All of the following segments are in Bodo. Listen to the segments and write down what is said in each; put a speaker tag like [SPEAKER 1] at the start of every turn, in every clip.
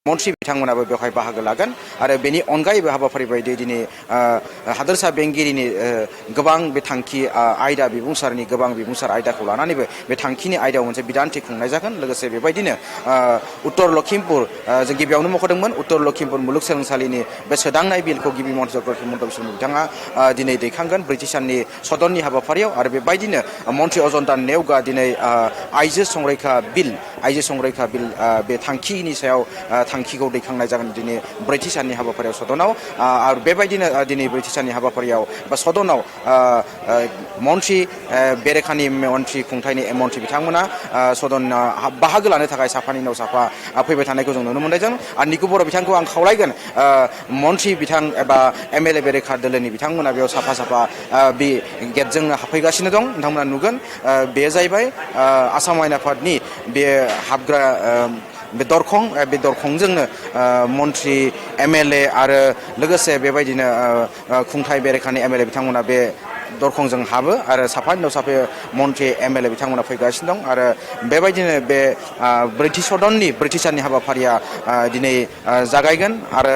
[SPEAKER 1] मन्थ्रि बिथांमोनाबो बेवहाय बाहागो लागोन आरो बेनि अनगायैबो हाबाफारि बायदियै दिनै हादोरसा बेंगिरिनि गोबां बे थांखि आयदा बिबुंसारनि गोबां बिबुंसार आयदाखौ लानानैबो बे थांखिनि आयदायाव मोनसे बिदान्थि खुंनाय जागोन लोगोसे बेबायदिनो उत्तर लखिमपुर जों गिबियावनो मख'दोंमोन उत्तर लखिमपुर मुलुगसोलोंसालिनि बे सोदांनाय बिलखौ गिबि मन्थ्रि डक्टर हिमन्त बिश्व शर्मा बिथाङा दिनै दैखांगोन ब्रैथि साननि सदननि हाबाफारियाव आरो बेबायदिनो मन्थ्रि अजन्ता नेउगा दिनै आइजो संरैखा बिल बे थांखिनि सायाव थांखिखौ दैखांनाय जागोन दिनै ब्रैथि साननि हाबाफारियाव सदनाव आरो बेबायदिनो दिनै ब्रैथि साननि हाबाफारियाव बा सदनाव मन्थ्रि बेरेखानि मन्थ्रि खुंथायनि मन्थ्रि बिथांमोना सदनाव बाहागो लानो थाखाय साफानि उनाव साफा फैबाय थानायखौ जों नुनो मोननायजों आरो निकु बर' बिथांखौ आं खावलायगोन मन्थ्रि बिथां एबा एमएलए बेरेखा दोलोनि बिथांमोना बेयाव साफा बे गेटजों हाबफैगासिनो दं नोंथांमोना नुगोन बे जाहैबाय आसाम आयेन आफादनि बे हाबग्रा बे दरखंजोंनो मन्थ्रि एमएलए आरो लोगोसे बेबायदिनो खुंथाय बेरेखानि एमएलए बिथांमोना बे दरखंजों हाबो आरो साफानि उनाव साफा मन्थ्रि एमएलए बिथांमोना फैगासिनो दं आरो बेबायदिनो बे ब्रैथि सदननि ब्रैथि साननि हाबाफारिया दिनै जागायगोन आरो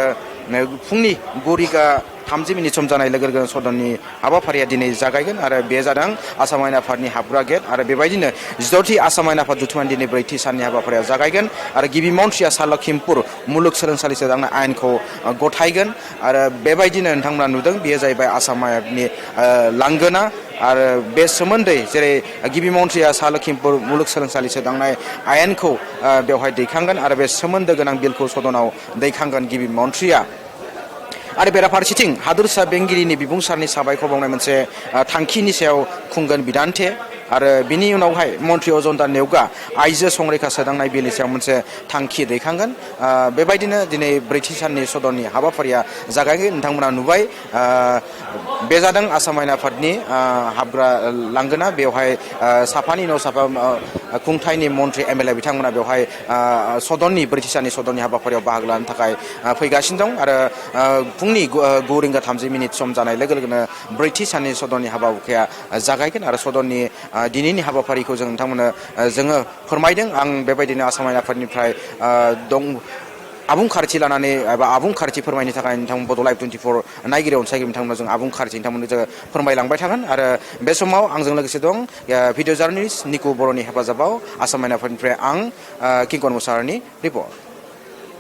[SPEAKER 1] फुंनि 9:30 मिनिट सम जानाय लोगो लोगो सदननि हाबाफारिया दिनै जागायगोन आरो बे जादों आसाम आयेन आफादनि हाबग्रा गेट आरो बेबायदिनो 14थि आसाम आयेन आफाद जथुम्मानि दिनै ब्रैथि साननि हाबाफारिया जागायगोन आरो गिबि मन्थ्रिया सा लखिमपुर मुलुगसोलोंसालि सोदांनाय आयेनखौ गथायगोन आरो बेबायदिनो नोंथांमोना नुदों बेयो जाहैबाय आसाम आयेननि लांगोना आरो बे सोमोन्दै जेरै गिबि मन्थ्रिया सा लखिमपुर मुलुगसोलोंसालि सोदांनाय आयेनखौ बेवहाय दैखांगोन आरो बे सोमोन्दो गोनां बिलखौ सदनाव दैखांगोन गिबि मन्थ्रिया आरो बेराफारसेथिं हादोरसा बेंगिरिनि बिबुंसारनि साबायखर बावनाय मोनसे थांखिनि सायाव खुंगोन बिदान्थे आरो बिनि उनावहाय मन्थ्रि अजन्ता नेउगा आइजो संरैखा सोदांनाय बिलनि सायाव मोनसे थांखि दैखांगोन बेबायदिनो दिनै ब्रैथि साननि सदननि हाबाफारिया जागायगोन नोंथांमोना नुबाय बे जादों आसाम आयेन आफादनि हाबग्रा लांगोना बेवहाय साफानि उनाव साफा खुंथायनि मन्थ्रि एमएलए बिथांमोना बेवहाय सदननि ब्रैथि साननि सदननि हाबाफारियाव बाहागो लानो थाखाय फैगासिनो दं आरो फुंनि 9:30 सम जानाय लोगो लोगोनो ब्रैथि साननि सदननि हाबा हुखाया जागायगोन आरो सदननि दिनैनि हाबाफारिखौ जों नोंथांमोननो जोङो फोरमायदों आं बेबायदिनो आसाम आयेन आफादनिफ्राय आबुं खारिथि लानानै एबा आबुं खारिथि फोरमायनो थाखाय नोंथां बड' लाइभ 24 नायगिरि अनसायगिरि नोंथांमोना जों आबुं खारिथि नोंथांमोननो जोङो फोरमायलांबाय थागोन आरो बे समाव आंजों लोगोसे दं भिडिअ जार्नालिस्ट निकु बर'नि हेफाजाबाव आसाम आयेन आफादनिफ्राय आं किंकन मुसाहारिनि रिपर्ट